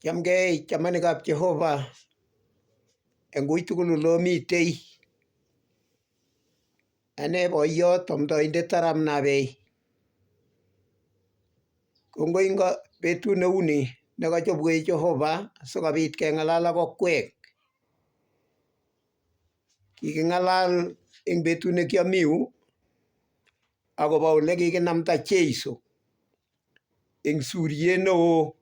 Chamgei chamanikab Jehova eng ui tugul ole omitei. Ane boiyot amndaindet arap Nabei. Kongoi eng betut neu ni nekachopwech Jehova sikobit keng'alal ak okwek. Kiking'alal eng betut nekiami yu akobo ole kikinamda Jeiso eng suriet neo.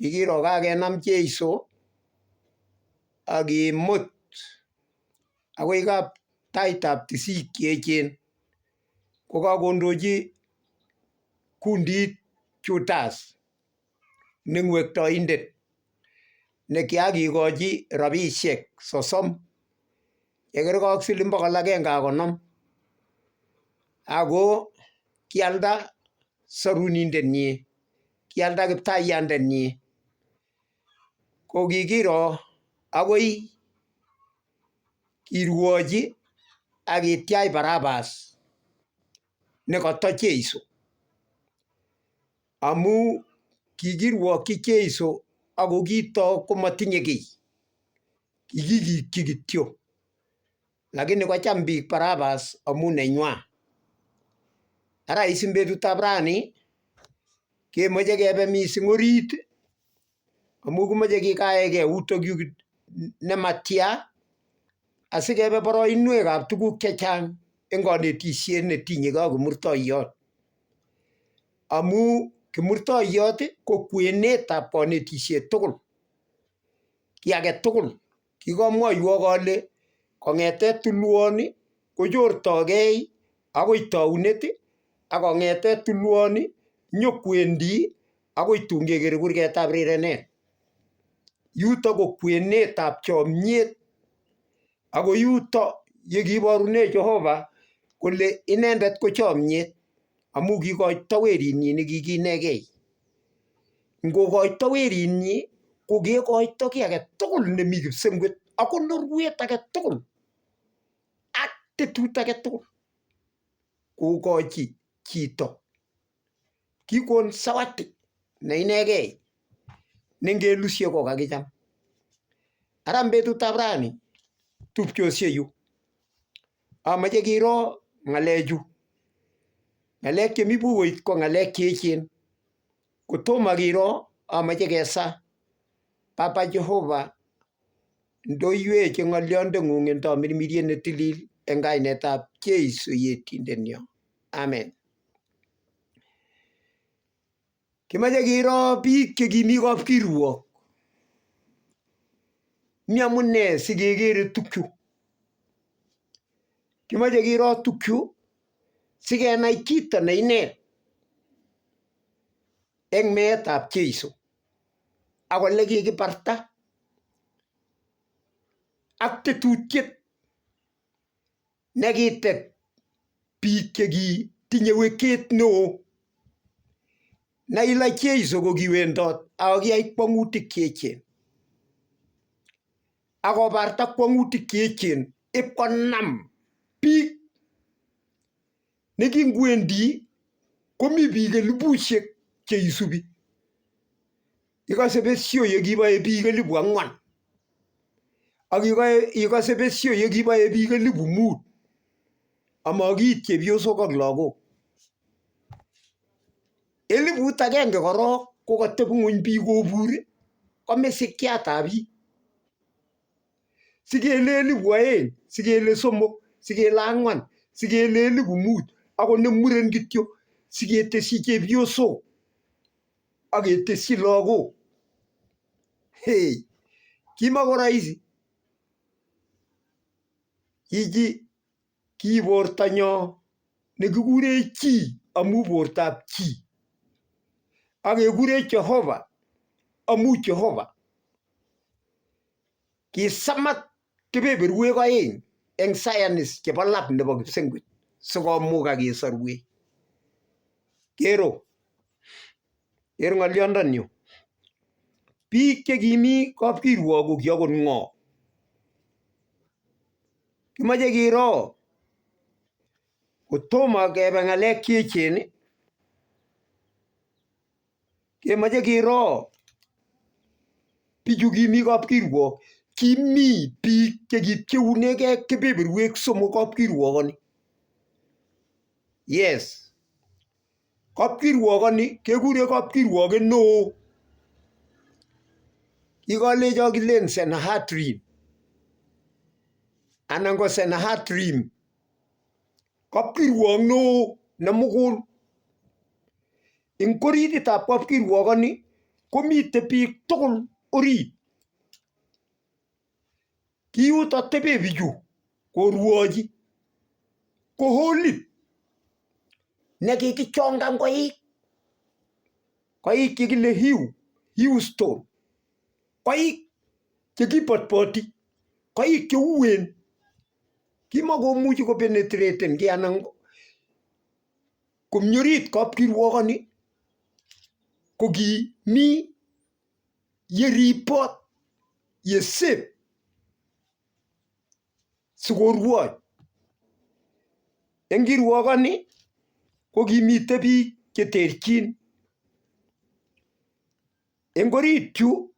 Kikiro kakenam Jeiso akimut akoi kap taitab tisik cheechen kokakondochi kundit Judas ne ng'wektoindet nekiakikochi rabishek 30 chekerkei ak siling 150 ako kialda sorunindenyi, kialda kiptaiyandenyi. Ko kikiro akoi kirwochi akitiach Barabas nekata Jeiso amu kikirwokchi Jeiso ako kitok komatinye kiy, kikikikchi kityo lakini kocham biik Barabas amu nenywa. Ara is eng betutab rani kemoche kebe mising orit amu kimoche kikaeke utokyu nematia asikebe boroinwekab tuguk chechang eng konetishet netinyekei ak kimurtoiyot. Amu kimurtoiyot ko kwenetab konetishet tugul. Kiy age tugul. Kikamwoiwok ale kong'ete tulwoni kochortokei akoi tounet akong'ete tulwoni nyokwendi akoi tun kekere kurgetab rirenet. Yuto ko kwenetab chomyet ako yuto yekiiborune Jehova kole inendet ko chomyet amu kiikoito werinyi nekikiinegei. Ngokoito werinyi ko kekoito kiy age tugul nemi kipsengwet ak konorwet age tugul ak tetut age tugul kokochi chito. Kikon sawati ne inegei ne ngelusye kokakicham. Ara betutab rani tupchosiechu amache kiro ng'alechu. Ng'alek chemi bukuit ko ng'alek cheechen. Kotomo kiro amache kesa. Papa Jehova ndoiywech eng ng'olyondeng'ung eng tamirmiriet netilil eng kainetab Jeiso Yetindenyo. Amen. Kimache kiro biik chekimi kapkirwok. Mi amune sikekere tukchu. Kimache kiro tukchu sikenai chito ne ine eng meetab Jeiso ak ole kikibarta ak tetutiet nekitet biik chekitinye weket neo. Naila Jeiso ko kiwendot ako kiyai kwong'utik cheechen. Akobarta kwong'utik cheechen ipkonam biik nekingwendi komi biik elibushek cheisubi. Ikose besio yekiboe biik 4,000 ak ikose besio yekiboe biik 5,000 amakiit chepyosok ak lagok. 1,000 korok kokateb ng'weny biik kobur komisikiatab biik. Sikele 2,000, sikele 3, sikele 4, sikele 5,000 akot ne muren kityo siketesyi chepyosok aketesyi lagok. Hey, kimako rahisi. Chichi ki bortonyo nekikure chi amu bortab chi. Akekure Jehova amu Jehova. Kisamat kebeberwek oeng eng science chebo lab nebo kipsengwet sikomukak kesorwech. Kero, ker ng'olyondoni. Biik chekimi kapkirwok ko ki akot ng'o? Kimoche kiro kotomo kebe ng'alek cheechen kemoche kiro Bichu kimi kapkirwok kimi biik chekipcheunegei kebeberwek somok kapkirwokoni. Yes, kapkirwokoni kekure kapkirwoket neo. Kikolecho kilen Sennacherib anan ko Sennacherib kapkirwok neo nemugul. Eng orititab kapkirwokoni komite biik tugul orit. Kiyuto tebe bichu korwochi ko holit nekikichongan koik koik chekile Houston koik chekipotpoti koik cheuen kimakomuchi kopenetraten kiy anan komi orit kapkirwokoni kokimi yeribot ye safe sikorwoch. Eng kirwokoni ko kimite biik cheterchin. Eng orit yu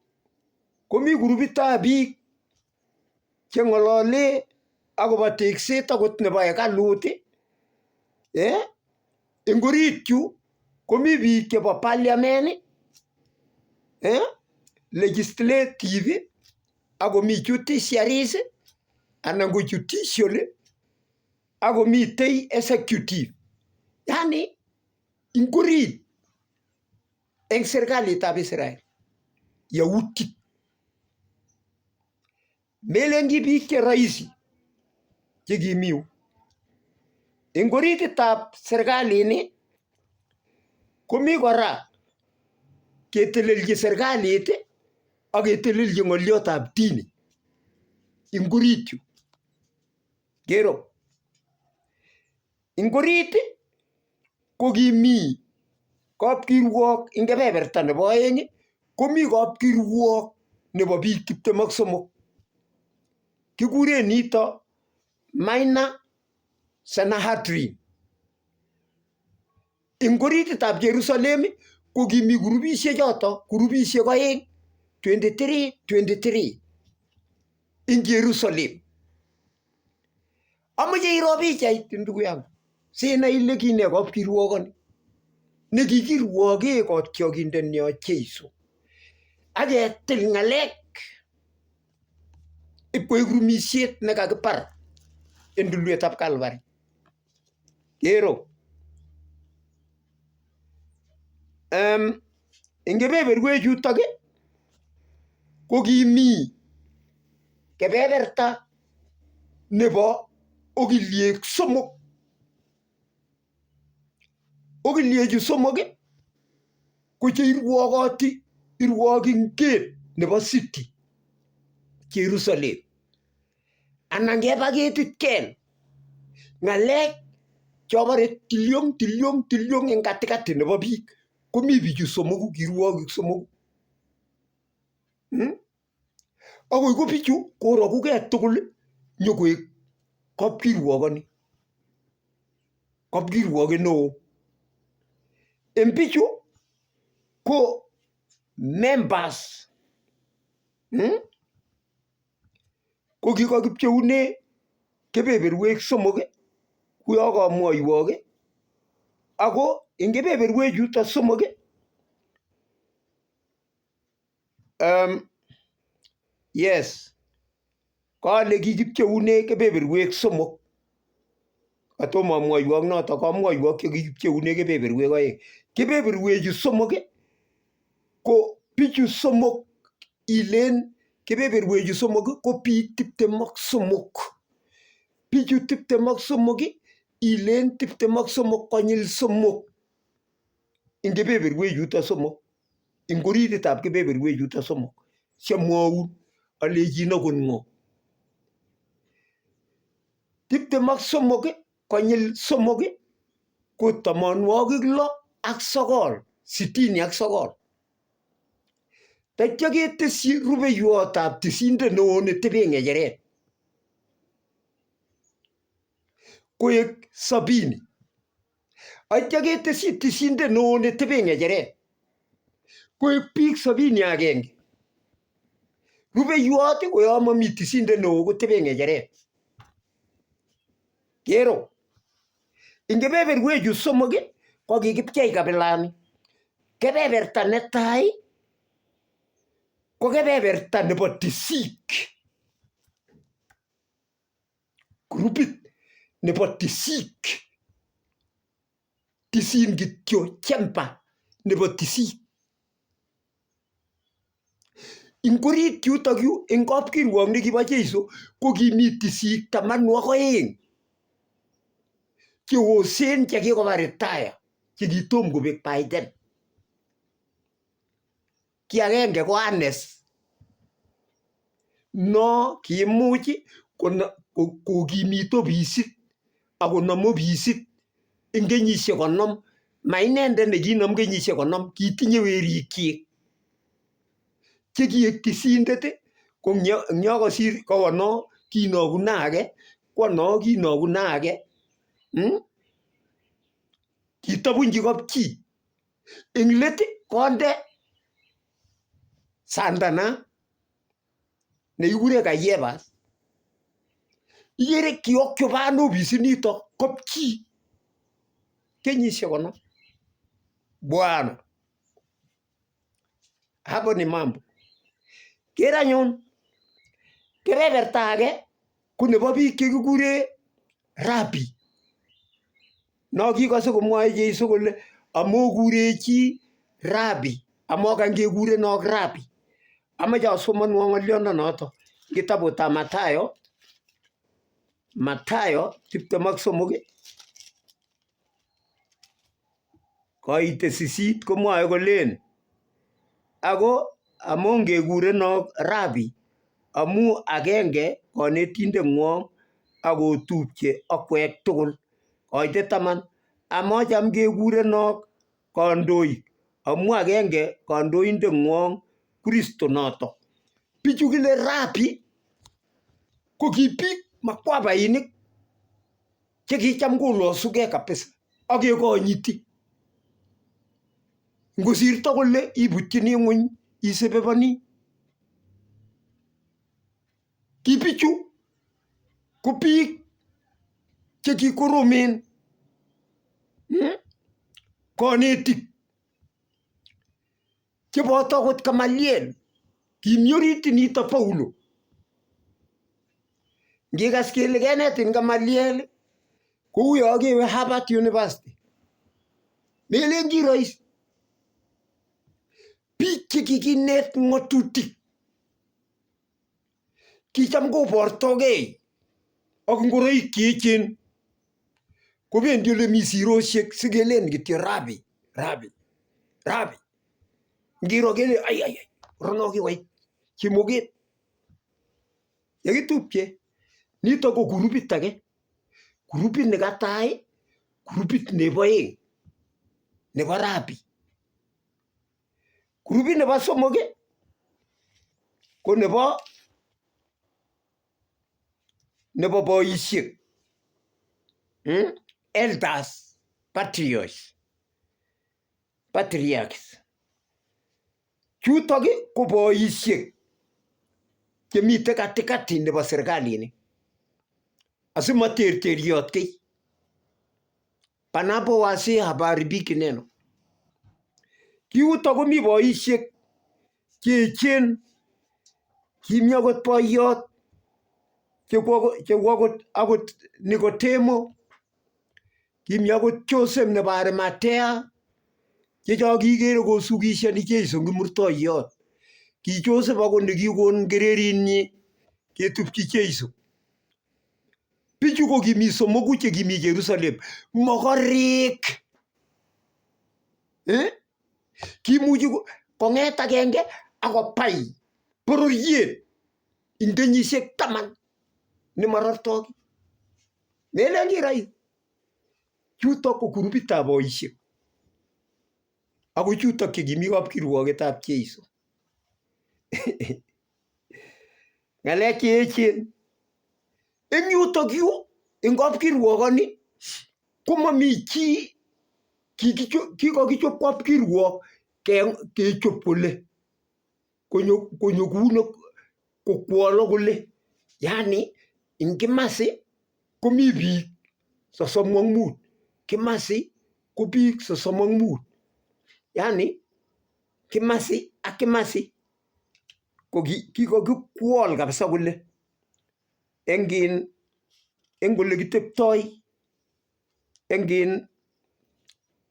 komi kurupitab biik cheng'olole akobo tekset akot nebo hekalut eh? Eng orit yu komi biik chebo parliament eh? Legislative akomi judiciaries anan ko judicial akomitei executive. Yani ing orit eng serikalitab Israel yautik. Melen ki biik che rahisi chekimi yu. Eng orititab serikalini komi kora ketelelchi serikalit ak ketelelchi ng'olyotab dini eng orit yu. Kero. Eng orit ko kimi kapkirwok eng kebeberta nebo oeng komi kapkirwok nebo biik 23. Kikuren nito Minor Sennacherib. Eng orititab Jerusalem ko kimi kurupishek choto kurupishek oeng 23 23 eng Jerusalem. Amoche iro pichait ndugu yangu sinai ile kine kapkirwokoni nekikirwoke kotyokindenyo Jeiso aketil ng'alek ipkoek rumisiet nekakibar en tulwetab Calvary. Kero. Eng kebeberwek chutok ko kimi kebeberta nebo okiliek somok. Okiliechu somok ko cheirwokoti irwokindet nebo city Jerusalem. Anan keba ketit ken ng'alek chobore tilyong tilyong tilyong eng katikati nebo biik komi bichu somoku kirwokik somoku. Akoi ko bichu korokugei tugul nyokoek kapkirwokoni kapkirwoket neo. En bichu ko members ko kikakipcheune kebeberwek somok kuyo kamwoiwok ako eng kebeberwek chuto somok yes kale kikipcheune kebeberwek somok atomo amwoiwok noto kamwoiwok chekikipcheune kebeberwek oeng. Kebeberwechu somok ko bichu somok ilen kebeberwechu somok ko biik 23. Bichu 23 ilen 23 konyil somok eng kebeberwek chuto somok eng orititab kebeberwek chuto somok siamwoun alechin akot ng'o. 23 konyil somok ko 69 69. Taitya ketesyi rubeiwotab tisindet neo netebe ng'echeret koek 70. Aitya ketesyi tisindet neo netebe ng'echeret koek biik 71. Rubeiwot ko yon momi tisindet neo kotebe ng'echeret. Kero. Eng kebeberwechu somok ko kikipchei kabilani. Kebeberta netai ko kebeberta nebo tisik. Grupit nebo tisik. Tisin kityo chemba nebo tisik. Ing orit yutok yu eng kapkirwok nekibo Jeiso ko kimi tisik 12 cheosen chekikoba retire chekitom kobek by then. Ki agenge ko Anes no kiimuch kokimit ofisit akonam ofisit eng kenyisiek 50. Ma inendet nekinom kenyisiek 50, kitinye werikyik chekiek tisindet ko eng yo kosir kowo no kinogu na age kwo no kinogu na age. Kitobunchi kapchi. Eng let konde sandana nekikure Kayevas. Ikere kioccupy ofisit nitok kapchi kenyisiek 50. Bwana. Hapo ni mambo. Ker anyun kebeberta age ko nebo biik chekikure Rabi. No kikose komwoe Jeiso kole amokure chi Rabi amokany kekurenok Rabi. Amache asomonwok ng'oliondonoto kitabutab Mathayo, Mathayo 23 koite 8 komwoe kolen ako amongekurenok Rabi amu agenge konetindeng'wong ak otupche okwek tugul. Koite 10 amocham kekurenok kandoik amu agenge kandoindeng'wong Kristo noto. Bichu kile Rabi ko ki biik makwabainik chekicham kolosugei kabisa ak kekonyiti. Ngosirto kole ibutyini ng'weny isebeboni. Ki bichu ko biik chekikoromen konetik cheboto akot Gamaliel kimi orit nito Paulo. Ngikas kele kenetin Gamaliel kou yo kewe Harvard University. Melen ki roisi. Biik chekikinet ng'otutik kicham kobortogei ak ngoroik cheechen kobendi ole mi sirosiek sikelen kityo rabi rabi rabi. Ngiro kele ai ai ai rono kikoit chemoget yekitupche. Nitok ko grupit age. Grupit nekatai, grupit nebo oeng nebo rabi. Grupit nebo somok ko nebo boisiek elders patriots patriarchs. Chutok ko boisiek chemite katikati nebo serkalini asimoterteriot kiy. Panapo wazee hapaharibiki neno. Kiuto komi boisiek cheechen kimi akot boiyot cheu akot Nikodemo, kimi akot Joseph nebo Arimathea, checho kikere kosukishoni Jeiso eng kimurtoiyot. Ki Joseph akot nekikon kererinyi ketupchi Jeiso. Bichu ko kimi somoku chekimi Jerusalem. Mokorek. Kimuchi kong'et agenge akopai bororiet eng kenyisiek 10 nemorortoi. Melen ki rahisi. Chutok ko grupitab boisiek. Ako chutok chekimi kapkirwoketab Jeiso. Ng'alek cheechen. Eng yutok yu eng kapkirwokoni komomi chi kikokichop kapkirwok kechop kole konyo kou Kokwolo kole yani eng kimasi komi biik 35, kimasi ko biik 35. Yani kimasi ak kimasi ko kikokikwol kabisa kole eng in eng ole kiteptoi eng in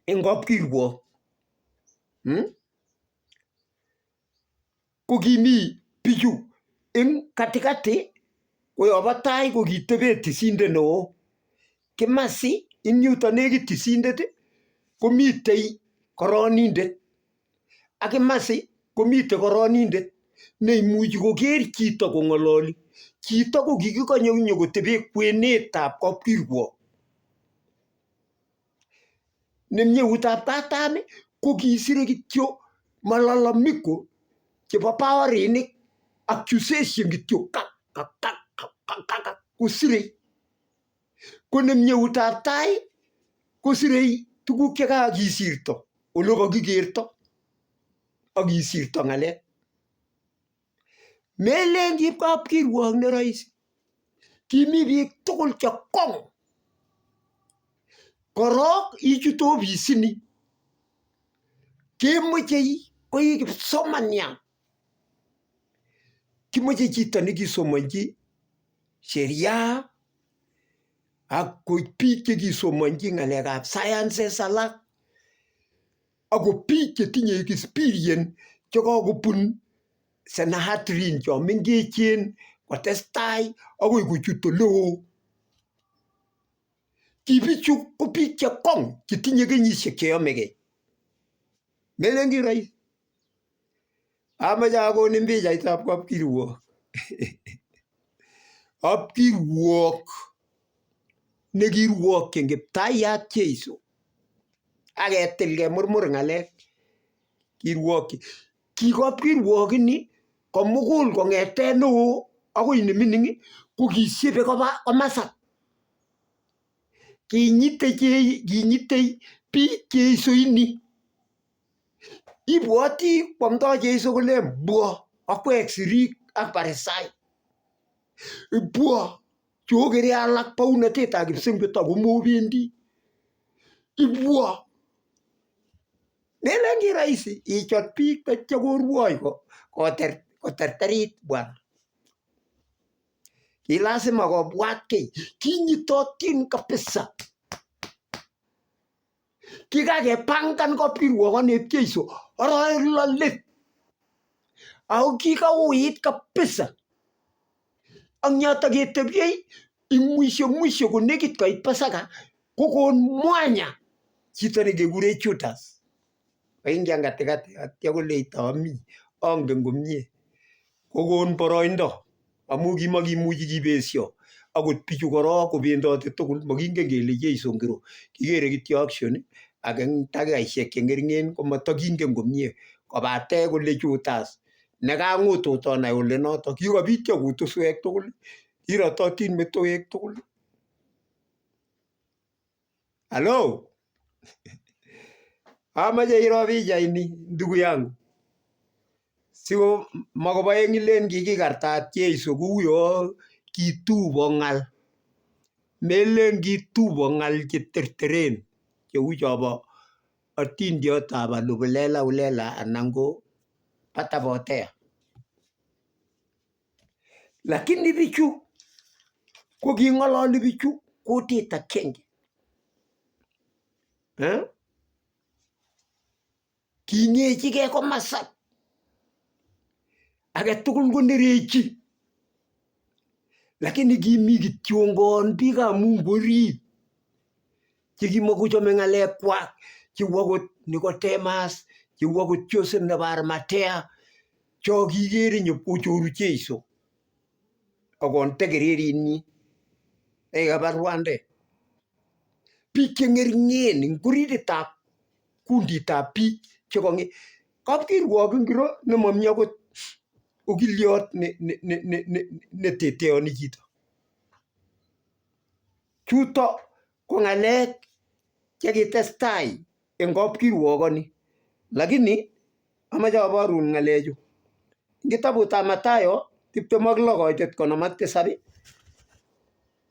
eng kapkirwok. Ko kimi bichu eng katikati koyobo tai ko kitebe tisindet neo. Kimasi eng yuto negit tisindet komitei koronindet ak kimasi komite koronindet neimuchi koger chito kongololi. Chito ko kikikonye konyokotepe kwenetab kapkirwok. Nemyeutab katam ko kisire kityo malalamiko chebo baorinik accusation kityo kak kak kak kosirei. Ko nemyeutab tai kosirei tuguk che kakisirto olekakikerto ak kisirto ngalek. Melen kiip kapkirwok ne raisi. Kimi biik tugul che kong. Korok ichute ofisini kemoche koi kipsomaniat. Kimoche chito ne kisomonchi sheria ak biik che kisomonchi ngalekab sciences alak ago biik chetinye experience che kakobun Sanhedrin cho mengechen kotestai agoi kochut oleo. Kibichu ko biik che kong chetinye kenyisiek che yomegei. Melen ki rahisi. Amache akonin pichaitab kapkirwok. Kapkirwok nekirwokyin Kiptayat Jeiso ak ketil kemurmur ngalek kirwokyi. Ki kapkirwok ini komugul kongeten neo agoi nemining ko kisiebe koba komasak. Kinyite biik Jeiso ini. Ibwoti kwamdo Jeiso kolen bwa akwek sirik ak Parisaik. Bwa chokere alak bounatetab kipsengwet ago mobendi. Ibwa. Melen ki rahisi ichot biik taitya korwoi koterterit bwana. Ki lazima kobwat kiy. Kinyitotin kabisa. Kikakepangan kapkirwokonep Jeiso arawek lo let. Ako kikauit kabisa. Ang yoto ketebye ing mwisho mwisho konekit koit Pasaka kokon mwanya chito nekekure Judas. Koingian katikati atya koleito ami angen komie. Kokon boroindo amu kimakimuchi kibesio akot bichu korok kobendoti tugul makingen kele Jeiso ngiro. Kikere kityo action ak eng dakikaishek che ngeringen komatakingen komie kobate kole Judas nekang'utut anai ole noto kikobityo kutuswek tugul kirototin metoek tugul. Halo, amache iro pichaini ndugu yangu. Siko makoboeng ilen kikikartat Jeiso kouyo kitubo ng'al. Melen kitubo ng'al cheterteren cheu chobo atindiotab alubulela ulela anan ko patapotea. Lakini bichu ko king'ololi bichu kutit akenge. Eh? King'echigei komasak. Age tugul konerechi. Lakini kimi kityongon biikab Mungu orit chekimakochome ng'alekwak cheu akot Nicodemus, cheu akot Joseph nebo Arimathea cho kikere nyopkochoru Jeiso akonde kererinyi nekikabar rwandet. Biik cheng'ering'en eng orititab kunditab biik chekong'et. Kapkirwok ingiro nemomi akot okiliot neteteoni chito. Chuto ko ng'alek chekitestai eng kapkirwokoni. Lakini amache aborun ng'alechu. Eng kitabutab Mathayo 26 koitet 57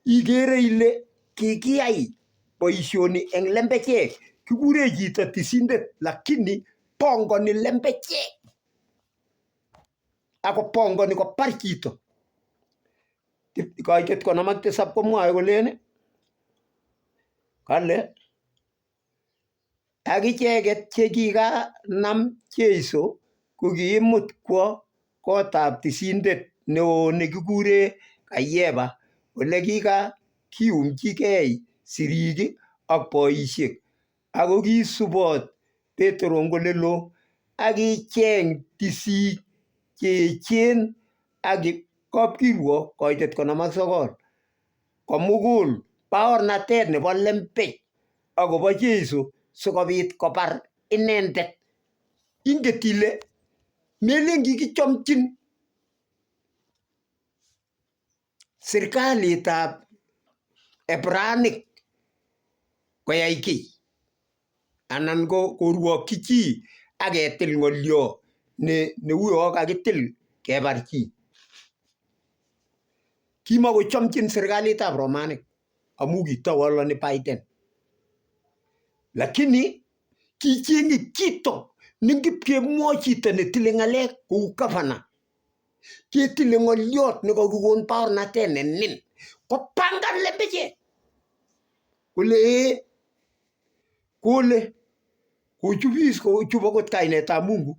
ikere ile kikiyai boisioni eng lembechek. Kikure chito tisindet lakini pongoni lembechek ako pongoni kopar chito. Koitet 57 komwoe kolen kale ak icheket chekikanam Jeiso ko kiimut kwo kotab tisindet neo nekikure Kayefa ole kikakiumchigei sirik ak boisiek. Ako kisubot Petro eng olelo ak kicheng tisik cheechen ak kapkirwok koitet 59 komugul baornatet nebo lembech akobo Jeiso sikobit kobar inendet. Inget ile melen kikichomchin serikalitab Hebranik koyai kiy anan ko korwokchi chi aketil ng'olyo neuyo kakitil kebar chi. Kimakochomchin serikalitab Romanik amu kitawalani Biden. Lakini kicheng'e chito nengipkemwoi chito netile ng'alek kou gavana. Ketile ng'olyot nekakikon baornatet ne nin. Kopangan lembechek kole ee kole kochubis kochub akot kainetab Mungu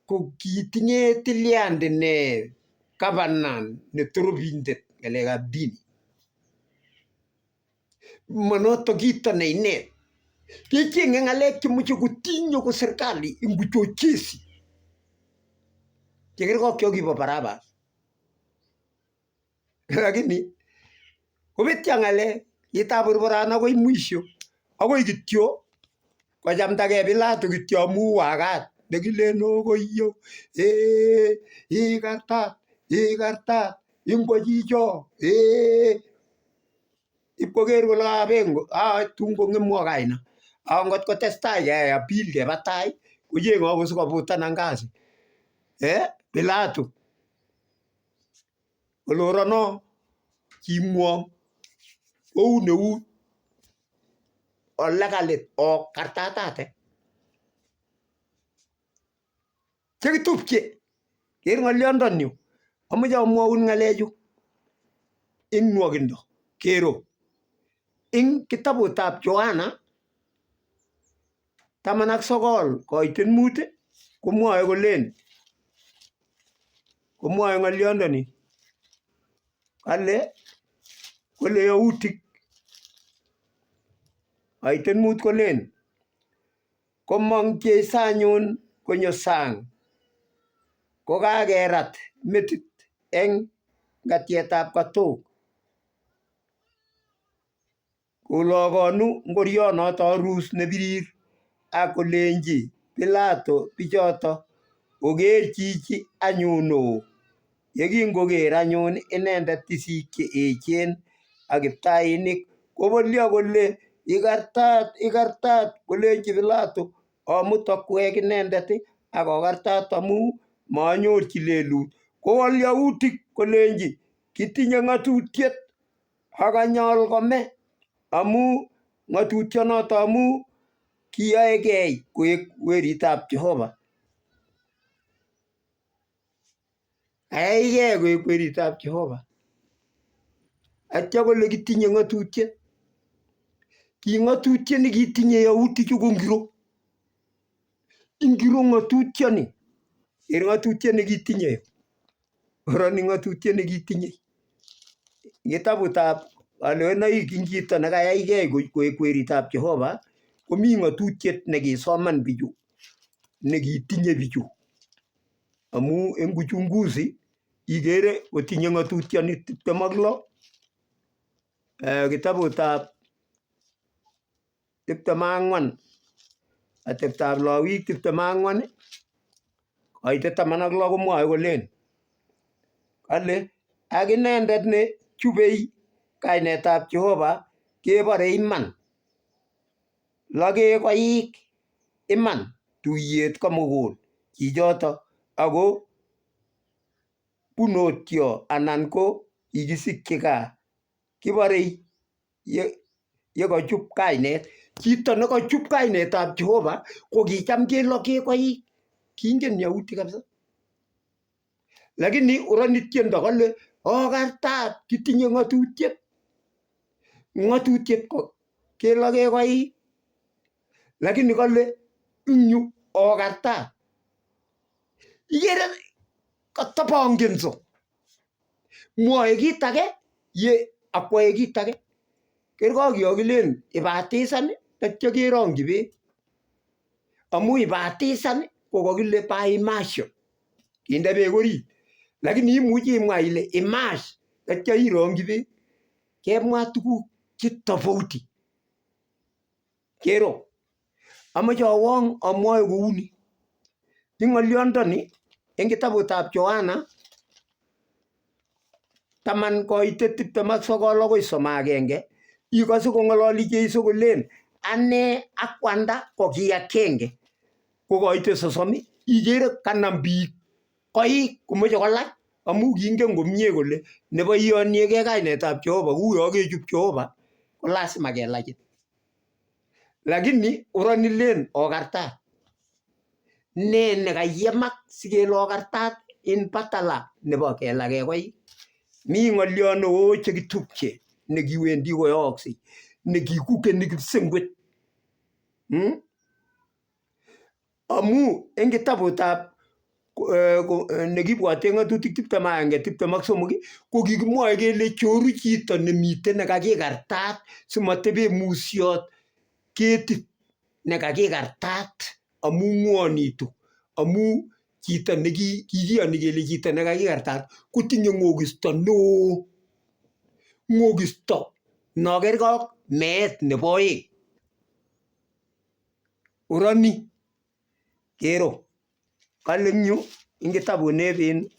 ko kitinye tilyandi ne gavana netorobindet ng'alekab dini. Manoto kito ne inet. Kecheng'e ng'alek chemoche kotinye ko serikali eng uchochezi chekerkei ak kibo Barabas. Lakini kobetyo ng'alek kitaburburan akoi mwisho akoi kityo kochamdagei Pilato kityo amu wakat nekilen okoiyo ee ikartat ikartat ingwo chicho ee ipkoker kole kabengo tun kong'emwo kaina. Ako ngot kotestai keyai appeal keba tai kocheng'e akot sikofutanan kasi. Pilato kole orono ching'wong kou neu olekalit okartatate. Chekitupche ker ng'olyondoni amoche amwoun ng'alechu eng nwokindo kero eng kitabutab Johana 19 koitet 5 komwoe kolen komwoe ng'olyondoni kale kole Yautik koitet 5 kolen komong Jeiso anyun konyo sang kokakerat metit eng ngatietab katok. Kolokonu ngorionoto arus nebirir ak kolenji Pilato bichoto oker chichi anyun oo. Yekingoker anyun inendet tisik che echen ak kiptainik kobolyo kole ikartat ikartat kolenji Pilato omut okwek inendet ak okartat amu manyorchi lelut. Kowol Yautik kolenji kitinye ng'atutiet akanyol kome amu ng'atutionoto amu kiyoegei koek weritab Jehova. Kayaigei koek weritab Jehova. Atya kole kitinye ng'atutiet. Ki ng'atutiet nekitinye Yautichu ko ngiro? Ingiro ng'atutioni? Ker ng'atutiet nekitinye. Oroni ng'atutiet nekitinye. Kitabutab kalewenaik ing chito nekayaigei koek weritab Jehova komi ng'atutiet nekisoman bichu nekitinye bichu. Amu eng uchunguzi ikere kotinye ng'atutioni 26 kitabutab 24 ateptab Lawik 24 koitet 16 komwoe kolen kale ak inendet ne chubei kainetab Jehova kebore iman. Loge koik iman tuyet komugul chichoto ako Bunotyo anan ko kikisikchi gaa kiborei yekochup kainet. Chito nekochup kainetab Jehova ko kicham keloke koik. Kingen Yahudi kabisa. Lakini uroni tiendo kole okartat kitinye ng'atutiet. Ng'atutiet ko keloke koik. Lakini kole ing yu okartat. Ikere katabangenso. Mwoe kit age ye akwae kit age. Kerkoi yo kilen ibatisan tatyo kerongyi beek. Amu ibatisan ko kakile by immersion. Kinde beek orit. Lakini imuchi imwa ile immerse tatyo irongyi beek. Kemwa tuguk che tofauti. Kero. Amoche awong amwoe kouni. Ing ng'olyondoni eng kitabutab Yohana 10:29 akoi 31 ikose kong'ololi Jeiso kolen ane ak kwanda ko ki akenge. Kokoite 30 ikere kanam biik koik komoche kolach amu kingen komie kole nebo iyoniegei kainetab Jehova kuyo kechup Jehova ko lazima kelachin. Lakini uroni len okartat. Ne nekayemak sikele okartat in badala nebo kelake koik. Mi ng'olyo neo chekitupche nekiwendi koyooksei nekikukeni kipsengwet. Amu eng kitabutab nekibwote ng'atutik 21:23 ko kikimwoe kele choru chito nemiten nekakikartat simatebe musiot ketit nekakikartat amu ng'wonitu amu chito nekikiyoni kele chito nekakikartat kotinye ng'okisto neo. Ng'okisto nokerkei ak meet nebo oeng. Uroni kero kale eng yu eng kitabut neb in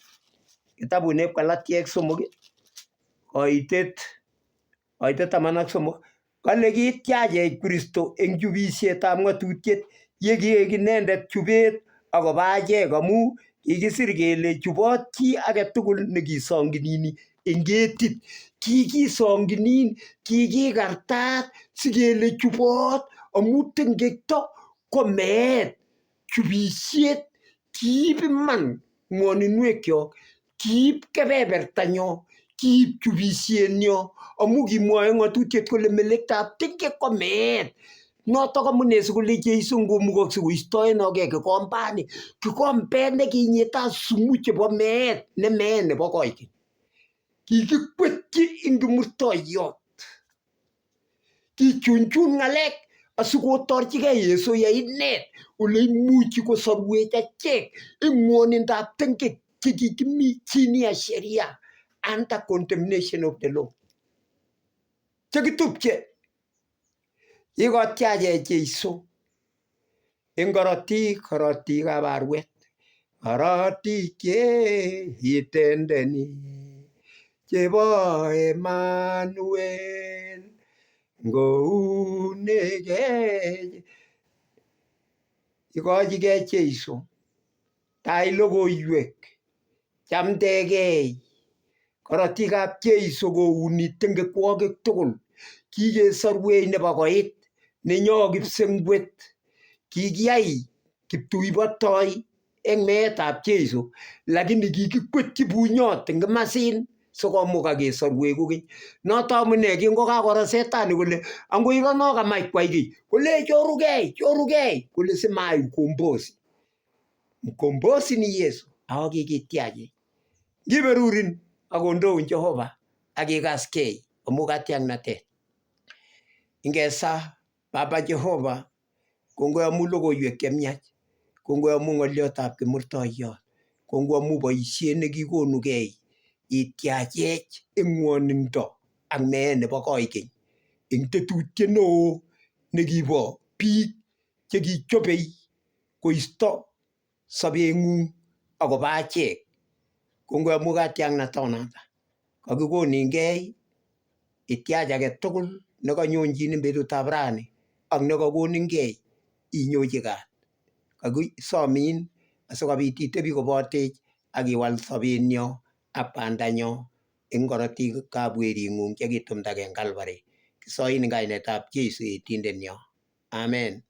kitabut neb Galatiek 3 koitet 13 kale kityachech Kristo eng chubisietab ng'atutiet ye kiek inendet chubet akobo achek amu kikisir kele chubot chi age tugul nekisong'inini eng ketit. Kikisong'inin kikikartat sikele chubot amu tengekto ko meet chubisiet kiib iman ng'woninwekyok kiib kebebertanyo kiib chubisienyo amu kimwoe ng'atutiet kole melektab tengek ko meet. Notok amune sikole Jeiso ngomukokse koistoenokei kikombani kikombet nekinyitat sumu chebo meet ne meet nebo koikeny. Kikikwetyi ing kimurtoiyot. Kichunchun ng'alek asikotorchigei Yesu ye inet ole imuchi kosorwech achek eng ng'wonindab tengek chekikimi chini ya sheria under condemnation of the law. Chekitupche kikotyachech Jeiso eng korotik korotikab arwet korotik che itendeni chebo Emmanuel ngounegei ikochigei Jeiso tai logoiwek chamdegei korotikab Jeiso kouni tengekwokik tugul kikesorwech nebo koit nenyo kipsengwet kikiyai kiptuibotoi eng meetab Jeiso lakini kikikwetyi bunyot eng kimasin sikomukak kesorwech kokeny. Noto amune kingokakoro setani kole angoirono kamach kwai kiy kole chorugei chorugei kole simai ukombozi. Mkombozi ni Yesu ako kikityachech. Ngiberurin akondoun Jehova akikaskei amu katiaknatet. Ingesa Baba Jehova kongoi amu logoiwek chemiach kongoi amu ng'olyotab kimurtoiyot kongoi amu boisiet nekikonugei ityachech eng ng'wonindo ak meet nebo koikeny eng tetutiet neo nekibo biik chekichobei koisto sobeng'ung akobo achek. Kongoi amu katiaknatonoto. Kakikoningei ityach age tugul nekanyonjin eng betutab rani ak nekakoningei inyochi kat. Kakisomin asikobit itebi kobotech ak iwal sobenyo. ak bandanyo eng korotikab wering'ung chekitumdage eng Calvary. Kisoin eng kainetab Jesu etindenyo. Amen.